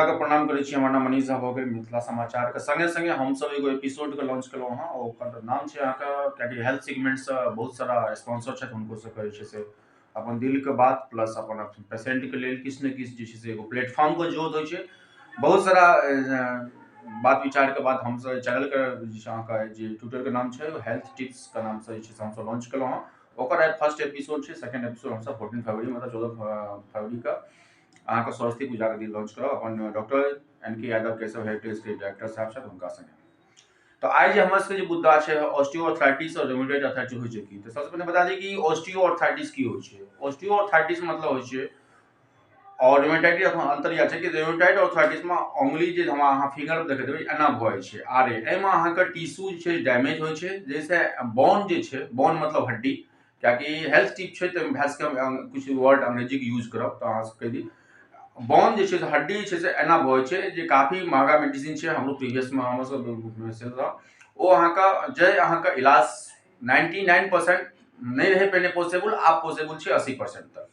गोटाके प्रणाम करै छी। हमर नाम मनीष झा भऽ गेल। मिथिला समाचारके सङ्गे सङ्गे हमसभ एगो एपिसोडके लॉन्च केलहुँ हँ, ओकर नाम छै अहाँके, कियाकि हेल्थ सेगमेंटसँ बहुत सारा स्पॉन्सर छथि, हुनको सबके जे छै से अपन दिलके बात प्लस अपन पेशेंटके लेल किछु ने किछु जे छै से एगो प्लेटफॉर्मके जरूरत होइ छै। बहुत सारा बात विचारके बाद हमसभ चैनलके जे छै अहाँके जे ट्विटरके नाम छै हेल्थ टिप्सके नामसँ जे छै से हमसभ लॉन्च केलहुँ हँ। ओकर आइ फर्स्ट एपिसोड छै। सेकेंड एपिसोड हमसभ 14 फरवरी, मतलब 14 फरवरीके अहाँके सरस्वती पूजाके दिन लॉन्च करब, अपन डॉक्टर एन के यादव, केशव हेरिटेजके डायरेक्टर साहब छथि, हुनका सङ्गे। तऽ आइ जे हमर सबके जे मुद्दा छै ऑस्टियोआर्थराइटिस आओर रोमेटॉइड आर्थराइटिस होइ छै की, तऽ सबसँ पहिने बता दी कि ऑस्टियोआर्थराइटिस की होइ छै। ऑस्टियोआर्थराइटिस मतलब होइ छै आओर रोमेटॉइड अन्तर इएह छै कि रोमेटॉइड आर्थराइटिसमे उंगली जे हम अहाँ फिंगर देखैत हेबै एना भऽ जाइ छै। आरे एहिमे अहाँके टिश्यू जे छै डैमेज होइ छै, जाहिसँ बोन जे छै, बोन मतलब हड्डी, कियाकि हेल्थ टिप छै तऽ भए सकै हम किछु वर्ड अंग्रेजीके यूज करब, तऽ अहाँ कहि दी बोन जे छै से हड्डी जे छै से एना भऽ जाइ छै, जे काफी महगा मेडिसिन छै। हमरो प्रीवियसमे हमर सब ओ अहाँके जे अहाँके इलाज 99% नहि रहै पहिने पॉसिबल, आब पॉसिबल छै 80% तक।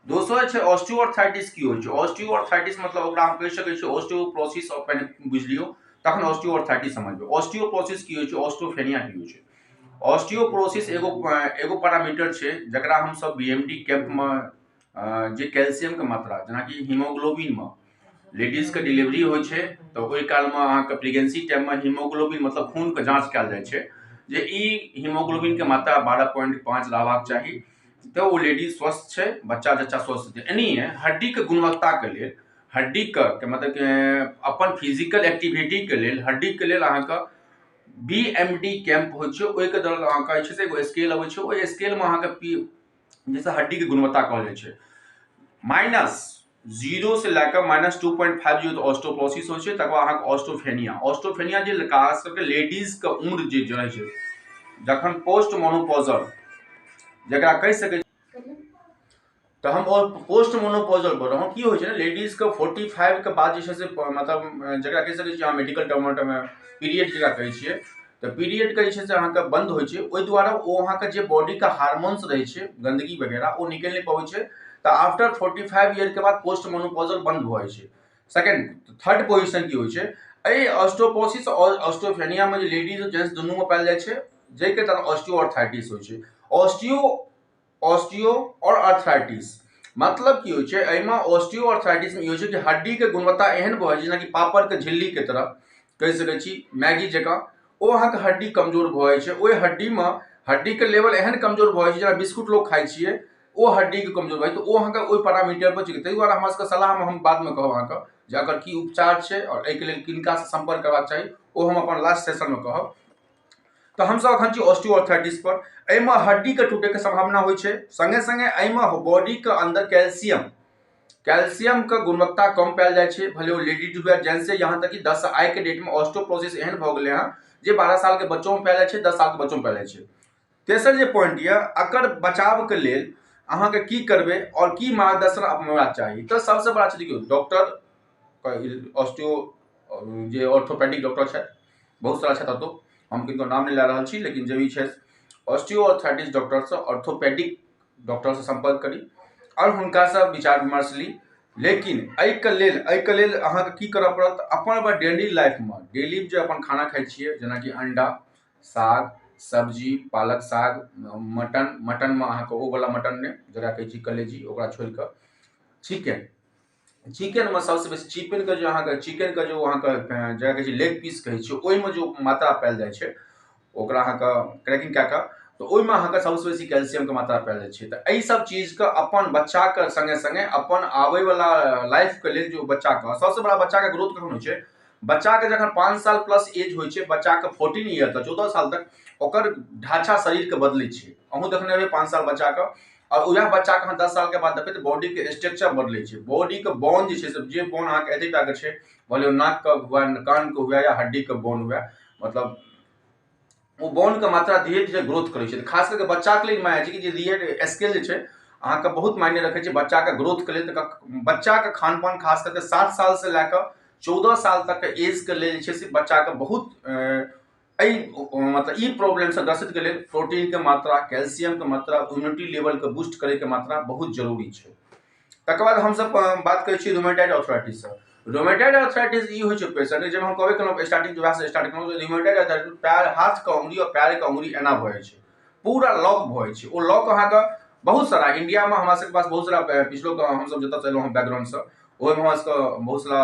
दोसर छै ऑस्टियोआर्थराइटिस की होइ छै। ऑस्टियोआर्थराइटिस मतलब ओकरा हम कहि सकै छियै ऑस्टियोप्रोसिस, पहिने बुझि लियौ तखन ऑस्टियोआर्थराइटिस समझबै। ऑस्टियोप्रोसिस की होइ छै, ऑस्टियोफेनिया की होइ छै। ऑस्टियोप्रोसिस एगो एगो पैरामीटर छै जकरा हमसब BMD कैम्पमे जे कैल्सियमके मात्रा, जेनाकि हीमोग्लोबिनमे लेडीजके डिलीवरी होइ छै तऽ ओहि कालमे अहाँके प्रेगनेंसी टाइममे हीमोग्लोबिन मतलब खूनके जाँच कयल जाइ छै, जे ई हीमोग्लोबिनके मात्रा 12.5 रहबाक चाही तऽ ओ लेडीज स्वस्थ छै, बच्चा जच्चा स्वस्थ छै। एनाहिए हड्डीके गुणवत्ताके लेल, हड्डीके मतलब अपन फिजिकल एक्टिविटीके लेल, हड्डीके लेल अहाँके BMD camp होइ छै। ओहिके दौरान अहाँके जे छै से एगो स्केल अबै छै, ओहि स्केलमे अहाँके पी जैसे हड्डीके गुणवत्ता कहल जाइ छै, -0 से लए कऽ -2.50 तऽ ऑस्टोप्रोसिस होइ छै। तकर बाद अहाँके ऑस्टोफेनिया, ऑस्टोफेनिया जे खास करके लेडीजके उम्र जे रहै छै जखन पोस्ट मोनोपॉजल जकरा कहि सकै तऽ हम पोस्ट मोनोपॉजल पर रहौं, की होइ छै ने लेडीजके 45 के बाद जे छै से मतलब जकरा कहि सकै छियै अहाँ मेडिकल टर्ममे पीरियड जकरा कहै छियै, तऽ पीरियडके जे छै से अहाँके बन्द होइ छै। ओहि दुआरे ओ अहाँके जे बॉडीके हार्मोन्स रहै छै गन्दगी वगैरह ओ निकलि नहि पबै छै, तऽ आफ्टर 45 ईयर के बाद पोस्ट मोनोपॉजल बन्द भऽ जाइ छै। सेकेंड थर्ड पोजिशन की होइ छै, एहि ऑस्टोपोसिस आओर ऑस्टोफेनियामे जे लेडीज आओर जेंट्स दुनूमे पायल जाइ छै, जाहिके कारण ऑस्टियोआर्थराइटिस होइ छै। ऑस्टियो ऑस्टियो आओर आर्थराइटिस मतलब की होइ छै, एहिमे ऑस्टियोआर्थराइटिसमे ई होइ छै कि हड्डीके गुणवत्ता एहन भऽ जाइ छै जेनाकि पापड़के झिल्लीके तरह कहि सकै छी, मैगी जकाँ ओ अहाँके हड्डी कमजोर भऽ जाइ छै। ओहि हड्डीमे हड्डीके लेवल एहन कमजोर भऽ जाइ छै जेना बिस्कुट लोक खाइ छियै, ओ हड्डीके कमजोर भऽ जाइ छै, तऽ ओ अहाँके ओहि पैरामीटर पर छै। ताहि दुआरे हमरा सबके सलाहमे हम बादमे कहब अहाँके जे एकर की उपचार छै आओर एहिके लेल किनकासँ सम्पर्क करबाक चाही, ओ हम अपन लास्ट सेशनमे कहब। तऽ हमसब अखन छी ऑस्टियोआर्थराइटिस पर। एहिमे हड्डीके टूटैके सम्भावना होइ छै, सङ्गे सङ्गे एहिमे बॉडीके अन्दर कैल्सियम कैल्सियमके गुणवत्ता कम पायल जाइ छै, भले ओ लेडीज हुए जेंट्स, यहाँ तक कि 10 आइके डेटमे ऑस्टियोप्रोसिस एहन भऽ गेलै हँ जे 12 सालके बच्चोमे पायल जाइ छै, 10 सालके बच्चोमे पायल जाइ छै। तेसर जे पॉइंट यऽ, एकर बचावके लेल अहाँके की करबै आओर की मार्गदर्शन अपनेबाक चाही, तऽ सबसँ बड़ा छै देखियौ डॉक्टर ऑस्टियो जे ऑर्थोपेडिक डॉक्टर छथि, बहुत सारा छथि, ओतौ हम किनको नाम नहि लए रहल छी, लेकिन जे भी छथि ऑस्टियोआर्थराइटिस डॉक्टरसँ, ऑर्थोपेडिक डॉक्टरसँ सम्पर्क करी आओर हुनकासँ विचार विमर्श ली। लेकिन एहिके लेल अहाँके की करऽ पड़त, अपन अपन डेली लाइफमे डेली जे अपन खाना खाइ छियै, जेनाकि अंडा, साग सब्जी, पालक साग, मटन, मटनमे अहाँके ओ वाला मटन नहि जकरा कहै छी कलेजी, ओकरा छोड़िकऽ चिकन, चिकनमे सबसँ बेसी चिकनके जे अहाँके चिकनके जे अहाँके जकरा कहै छै लेग पीस कहै छियै, ओहिमे जो मात्रा पायल जाइ छै ओकरा अहाँके क्रैकिंग कए कऽ, तऽ ओहिमे अहाँके सबसँ बेसी कैल्सियमके मात्रा पायल जाइ छै। तऽ एहि सब चीजके अपन बच्चाके सङ्गे सङ्गे अपन आबैवला लाइफके लेल जो बच्चाके सबसँ बड़ा बच्चाके ग्रोथ कखन होइ छै, बच्चाके जखन 5 साल प्लस एज होइ छै, बच्चाके 14 ईयर तक, 14 साल तक ओकर ढाँचा शरीरके बदलै छै। अहूँ देखने हेबै 5 साल बच्चाके, आओर उएह बच्चाके अहाँ 10 सालके बाद देखबै तऽ बॉडीके स्ट्रक्चर बदलै छै। बॉडीके बोन जे छै से जे बोन अहाँके एतेक टाके छै, भले ओ नाकके हुए, कानके हुए या हड्डीके बोन हुए, मतलब ओ बोनके मात्रा धीरे धीरे ग्रोथ करै छै। तऽ खास करके बच्चाके लेल माने छै कि जे रियल स्केल जे छै अहाँके बहुत मायने रखै छै बच्चाके ग्रोथके लेल। तऽ बच्चाके खान पान खास करके 7 साल से लए कऽ 14 साल तकके एजके लेल जे छै से बच्चाके बहुत एहि मतलब ई प्रॉब्लमसँ ग्रसितके लेल प्रोटीनके मात्रा, कैल्सियमके मात्रा, इम्यूनिटी लेवलके बूस्ट करैके मात्रा बहुत जरूरी छै। तकर बाद हमसब बात करै छी रोमेटॉइड आर्थराइटिससँ। रोमेटाइड आर्थराइटिस ई होइ छै पेशेंट, जाहिमे हम कहबे केलहुँ स्टार्टिंग जे वएहसँ स्टार्ट केलहुँ, रोमेटाइड आर्थराइटिस पैर, हाथके अङ्गुरी आओर पैरके अङ्गुरी एना भऽ जाइ छै, पूरा लॉक भऽ जाइ छै। ओ लॉक अहाँके बहुत सारा इंडियामे हमरा सबके पास बहुत सारा पिछलो हमसब जतऽसँ एलहुँ हँ बैकग्राउंडसँ, ओहिमे हमरा सबके बहुत सारा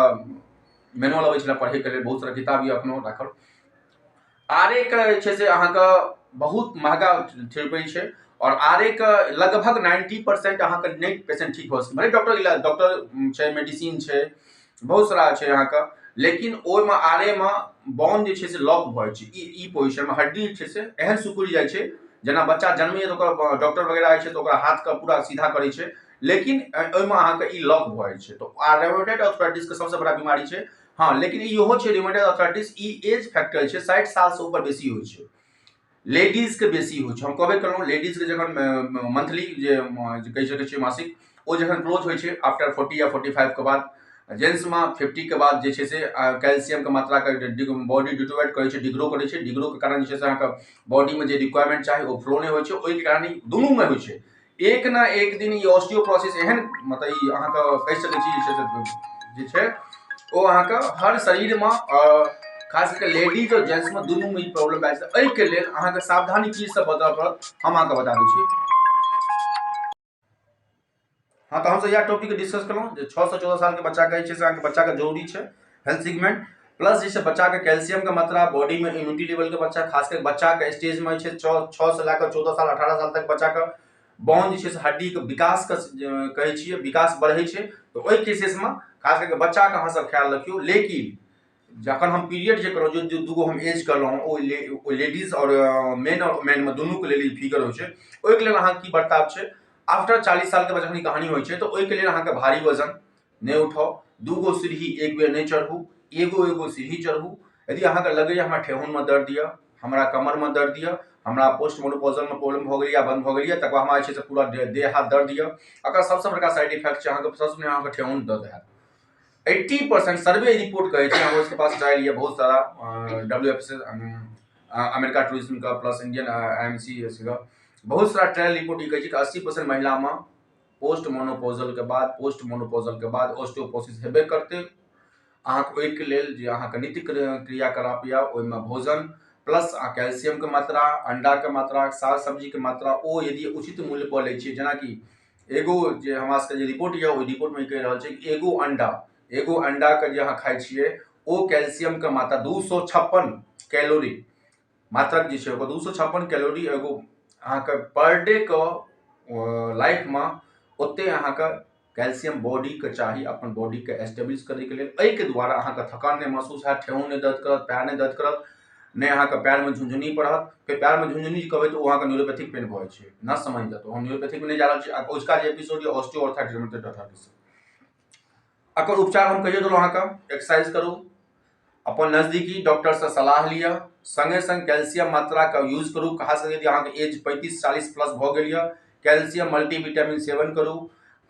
मैनुअल अबै छलै पढ़ैके लेल, बहुत सारा किताब यऽ एखनो राखल। आर ए के जे छै से अहाँके बहुत महगा थेरेपी छै आओर आर ए के लगभग 90% अहाँके नहि पेशेंट ठीक भऽ सकै। भले डॉक्टर इलाज, डॉक्टर छै, मेडिसिन छै, बहुत सारा छै अहाँके, लेकिन ओहिमे आर ए मे बोन जे छै से लॉक भऽ जाइ छै। ई पोजिशनमे हड्डी जे छै से एहन सिकुड़ि जाइ छै जेना बच्चा जन्मैए तऽ ओकर डॉक्टर वगैरह होइ छै तऽ ओकरा हाथके पूरा सीधा करै छै, लेकिन ओहिमे अहाँके ई लॉक भऽ जाइ छै। तऽ आ रेमेटाइड आर्थराइटिसके सबसँ बड़ा बीमारी छै। हँ, लेकिन इहो छै रेमेटाइड आर्थराइटिस, ई एज फैक्टर छै, 60 सालसँ ऊपर बेसी होइ छै, लेडीजके बेसी होइ छै। हम कहबे केलहुँ लेडीजके जखन मंथली जे कहि सकै छियै मासिक, ओ जखन क्लोज होइ छै आफ्टर 40 या 45 के बाद, जेंट्समे 50 के बाद जे छै से कैल्सियमके मात्राके बॉडी डिटोरेट करै छै, डिग्रो करै छै। डिग्रोके कारण जे छै से अहाँके बॉडीमे जे रिक्वायरमेंट चाही ओ फ्लो नहि होइ छै, ओहिके कारण ई दुनूमे होइ छै। एक न एक दिन ई ऑस्टियोप्रोसिस एहन मतलब ई अहाँके कहि सकै छी जे छै से जे छै ओ अहाँके हर शरीरमे, खास करके लेडीज आओर जेंट्समे दुनूमे ई प्रॉब्लम भए जाइ छै। एहिके लेल अहाँके सावधानी की सब बदलऽ पड़त हम अहाँके बता दै छी। हाँ, तऽ हमसब इएह टॉपिक डिस्कस केलहुँ जे 6 से 14 सालके बच्चाके जे छै से अहाँके बच्चाके जरूरी छै हेल्थ सेगमेंट, प्लस जे छै बच्चाके कैल्सियमके मात्रा, बॉडीमे इम्यूनिटी लेवलके बच्चा, खास कऽ बच्चाके स्टेजमे जे छै 6 से लए कऽ 14 साल 18 साल तक बच्चाके बोन जे छै से हड्डीके विकासके कहै छियै, विकास बढ़ै छै। तऽ ओहि केसेसमे खास कऽ बच्चाके अहाँ सब ख्याल रखियौ। लेकिन जखन हम पीरियड जे कहलहुँ, जे दूगो हम एज कहलहुँ, ओ लेडीज आओर मेन आओर मेनमे दुनूके लेल ई फिगर होइ छै। ओहिके लेल अहाँके की बर्ताव छै, आफ्टर 40 सालके बाद जखन ई कहानी होइ छै तऽ ओहिके लेल अहाँके भारी वजन नहि उठाउ, दूगो सीढ़ी एक बेर नहि चढ़ू, एगो एगो सीढ़ी चढ़ू। यदि अहाँके लगैए हमरा ठेहुनमे दर्द यऽ, हमरा कमरमे दर्द यऽ, हमरा पोस्ट मोनोपॉजलमे प्रॉब्लम भऽ गेल या बन्द भऽ गेल यऽ, तकर बाद हमरा जे छै से पूरा देह हाथ दर्द यऽ, एकर सबसँ बड़का साइड इफेक्ट छै अहाँके सबसँ पहिने अहाँके ठेहुन दर्द हैत। 80% सर्वे रिपोर्ट कहै छै, हमर सबके पास ट्रायल यऽ बहुत सारा डब्ल्यू एफ से अमेरिका टूरिज्म का plus Indian I M C S का बहुत सारा ट्रायल रिपोर्ट ई कहै छै कि 80% महिलामे पोस्ट मोनोपॉजलके बाद, पोस्ट मोनोपॉजलके बाद ऑस्टियोपोसिस हेबे करतै। अहाँके ओहिके लेल जे अहाँके नित्य क्रियाकलाप यऽ ओहिमे भोजन प्लस कैल्सियमके मात्रा, अंडाके मात्रा, साग सब्जीके मात्रा, ओ यदि उचित मूल्य पर लै छियै, जेनाकि एगो जे हमरा सबके जे रिपोर्ट यऽ ओहि रिपोर्टमे ई कहि रहल छै कि एगो अंडाके जे अहाँ खाइ छियै ओ कैल्सियमके मात्रा 256 कैलोरी मात्रक जे छै ओकर 256 कैलोरी एगो अहाँके पर डे के लाइफमे ओते अहाँके कैल्सियम बॉडीके चाही अपन बॉडीके एस्टेब्लिश करैके लेल। एहिके द्वारा अहाँके थकान नहि महसूस हैत, ठेहुन नहि दर्द करत, पैर नहि दर्द करत, नहि अहाँके पैरमे झुनझुनी पड़त। फेर पैरमे झुनझुनी कहबै तऽ ओ अहाँके न्यूरोपैथिक पेन भऽ जाइ छै, न समझ जायत। हम न्यूरोपैथिकमे नहि जा रहल छी। ओजुका जे एपिसोड यऽ ऑस्टियोआर्थराइटिस, एकर उपचार हम कहियो देलहुँ अहाँके, एक्सरसाइज करू, अपन नजदीकी डॉक्टरसँ सलाह लिअ, सङ्गे सङ्ग कैल्सियम मात्राके यूज करू। खास कऽ यदि अहाँके एज 35-40 प्लस भऽ गेल यऽ, कैल्सियम मल्टीविटामिन सेवन करू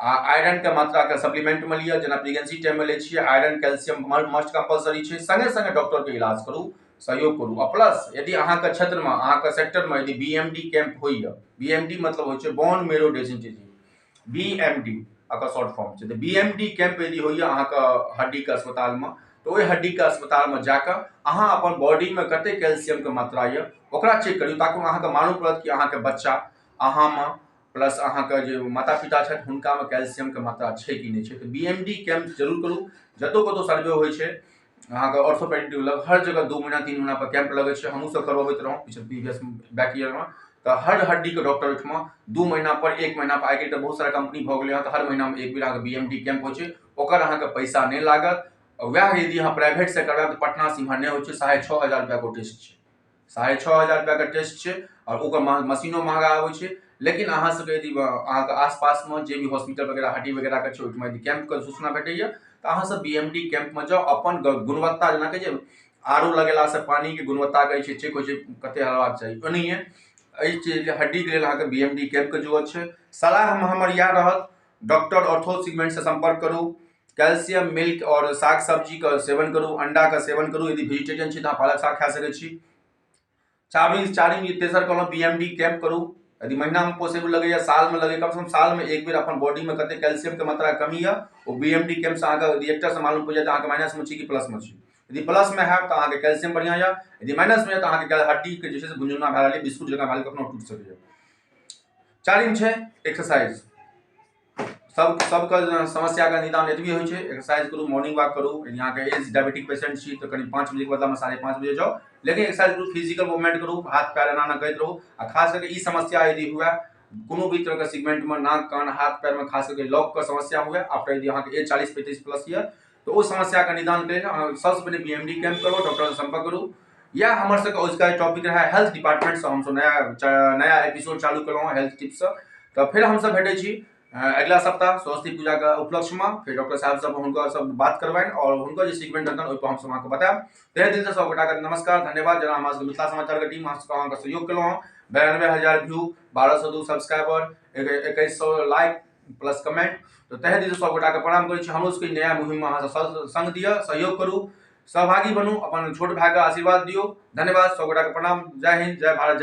आ आयरनके मात्राके सप्लीमेंटमे लिअ, जेना प्रेगनेंसी टाइममे लै छियै आयरन कैल्सियम मस्ट कम्पलसरी छै। सङ्गे सङ्गे डॉक्टरके इलाज करू, सहयोग करू। आ प्लस यदि अहाँके क्षेत्रमे, अहाँके सेक्टरमे यदि बी एम डी कैंप होइए, बी एम डी मतलब होइ छै bone marrow density, B M D एकर शॉर्ट फॉर्म छै, तऽ बी एम डी कैंप यदि होइए अहाँके हड्डीके अस्पतालमे, तऽ ओहि हड्डीके अस्पतालमे जाकऽ अहाँ अपन बॉडीमे कते कैल्सियमके मात्रा यऽ ओकरा चेक करियौ, ताकि अहाँके मालूम पड़त कि अहाँके बच्चा अहाँमे प्लस अहाँके जे माता पिता छथि हुनकामे कैल्सियमके मात्रा छै कि नहि छै। तऽ बी एम डी कैंप जरूर करू। जतऽ कतहु सर्वे होइ छै अहाँके ऑर्थोपेडिक लग, हर जगह 2 महीना 3 महीना पर कैंप लगै छै। हमहूँ सब करबबैत रहौं पिछले प्रीवियस बैक ईयरमे, तऽ हर हड्डीके डॉक्टर ओहिठमा 2 महीना पर 1 महीना पर, आइ काल्हि तऽ बहुत सारा कंपनी भऽ गेलै हँ, तऽ हर महीनामे एक बेर अहाँके बी एम डी कैंप होइ छै, ओकर अहाँके पैसा नहि लागत। वएह यदि अहाँ प्राइवेटसँ करबै तऽ पटना से इम्हर नहि होइ छै, 6500 रुपैआके ओ टेस्ट छै, 6500 रुपैआके टेस्ट छै आओर ओकर मशीनो महगा आबै छै। लेकिन अहाँ सबके यदि अहाँके आसपासमे जे भी हॉस्पिटल वगैरह हड्डी वगैरहके छै ओहिठमा यदि कैंपके सूचना भेटैए तऽ अहाँ सब बी एम डी कैंपमे जाउ। अपन गुणवत्ता जेना कहै छै आर ओ लगेलासँ पानिके गुणवत्ता कहै छै चेक होइ छै कते हेबाक चाही, ओनाहिये एहि चीज हड्डीके लेल अहाँके बी एम डी कैंपके जरूरत छै। सलाह हमर इएह रहत, डॉक्टर ऑर्थो सेगमेंटसँ सम्पर्क करू, कैल्सियम मिल्क आओर साग सब्जीके सेवन करू, अंडाके सेवन करू। यदि वेजिटेरियन छी तऽ अहाँ पालक साग खा सकै छी। चारिम तेसर कहलहुँ बी एम डी कैंप करू, यदि महीनामे पॉसिबल लगैए, सालमे लगैए, कमसँ कम सालमे एक बेर अपन बॉडीमे कतेक कैल्सियमके मात्रा कमी यऽ ओ BMD कैम्पसँ अहाँके रिएक्टरसँ मालूम पड़ि जायत अहाँके माइनसमे छी कि प्लसमे छी। यदि प्लसमे हैब तऽ अहाँके कैल्सियम बढ़िआँ यऽ, यदि माइनसमे यऽ तऽ अहाँके हड्डीके जे छै से भुंजुना भए रहल यऽ, बिस्कुट जकाँ भए कखनो टूटि सकैए। चारिम छै एक्सरसाइज। सबके समस्याके निदान एतबी होइ छै, एक्सरसाइज करू, मॉर्निंग वॉक करू। यदि अहाँके एज डायबिटिक पेशेंट छी तऽ कनि 5 बजेके बदलामे 5:30 बजे जाउ, लेकिन एक्सरसाइज करू, फिजिकल मूवमेंट करू, हाथ पैर एना एना करैत रहू। आ खास करके ई समस्या यदि हुए कोनो भी तरहके सेगमेंटमे, नाक कान हाथ पैरमे खास करके लॉकके समस्या हुए, आफ्टर यदि अहाँके एज 40-35 प्लस यऽ तऽ ओ समस्याके निदानके लेल अहाँ सबसँ पहिने BMD camp करू, डॉक्टरसँ सम्पर्क करू। इएह हमर सबके अजुका टॉपिक रहै हेल्थ डिपार्टमेंटसँ। हमसब नया नया एपिसोड चालू केलहुँ हेल्थ टिप्ससँ। तऽ फेर हमसब भेटै छी अगिला सप्ताह सरस्वती पूजाके उपलक्ष्यमे। फेर डॉक्टर साहब सब हुनकर सब बात करबनि आओर हुनकर जे सेगमेंट रहतनि ओहिपर हमसब अहाँके बतायब। तहे दिलसँ सब गोटाके नमस्कार, धन्यवाद। जेना हमरा सबके मिथिला समाचारके टीम अहाँ सबके अहाँके सहयोग केलहुँ हँ। 92,000 view, 1202 subscriber, 2100 like plus comment. तऽ तहे दिलसँ सब गोटाके प्रणाम करै छी। हमरो सबके नया मुहिममे अहाँ सब संग दिअ, सहयोग करू, सहभागी बनू, अपन छोट भाइके आशीर्वाद दियौ। धन्यवाद, सब गोटाके प्रणाम। जय हिंद, जय भारत, जय।